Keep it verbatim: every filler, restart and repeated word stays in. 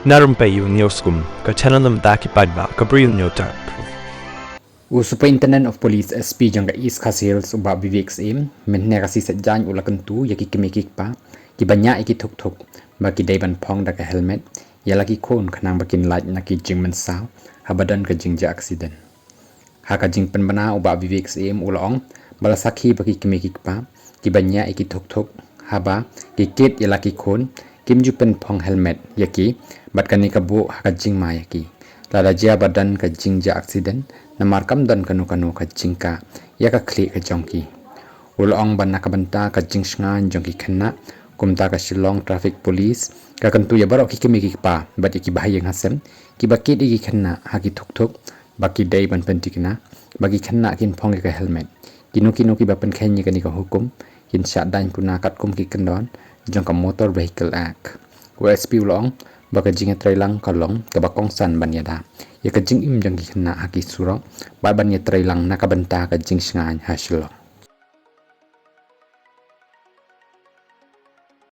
Na rympei ïa u News Kum, ka channel na bynta ki paidbah ka Bri U News Tap. U Superintendent of Police, S P jong ka East Khasi Hills, u Bah Vivek Syiem, mynhynne ka sngi Saitjaiñ u la kyntu ïa ki kmie ki kpa kiba ñiah ïa ki thuk thuk ba ki dei ban phong da ka helmet ïa la ki khun khnang ba kin lait na ki jingmynsaw haba don ka jingjia accident. Ha ka jingpynbna, u Bah Vivek Syiem u la ong ba la sakhi ba ki kmie ki kpa kiba ñiah ïa ki thuk thuk haba ki kit ïa la ki khun kim ju pynphong helmet ïa ki bad kane ka buh ha ka jingma ïa ki lada jia ba don ka jingjia accident, namar kam don kano kano ka jingkah ïa ka khlieh ka jong ki. U la ong ba na ka bynta ka jingshngaiñ jong ki khynnah, kumta ka Shillong Traffic Police ka kyntu ïa baroh ki kmie ki kpa bad ïa ki bahaïing hasem kiba kit ïa ki khynnah ha ki thuk thuk ba ki dei ban pyntikna ba ki khynnah kin phong ïa ka helmet. Kino kino kiba pynkheiñ ïa kane ka hukum kin shah daiñ puna katkum ki kyndon jong ka Motor Vehicle Act. U S P u la ong ba ka jingïatreilang ka long kaba kongsan ban ïada ïa ka jingim jong ki khynnah ha ki surok bad ban ïatreilang na ka bynta ka jingshngaiñ ha Shillong.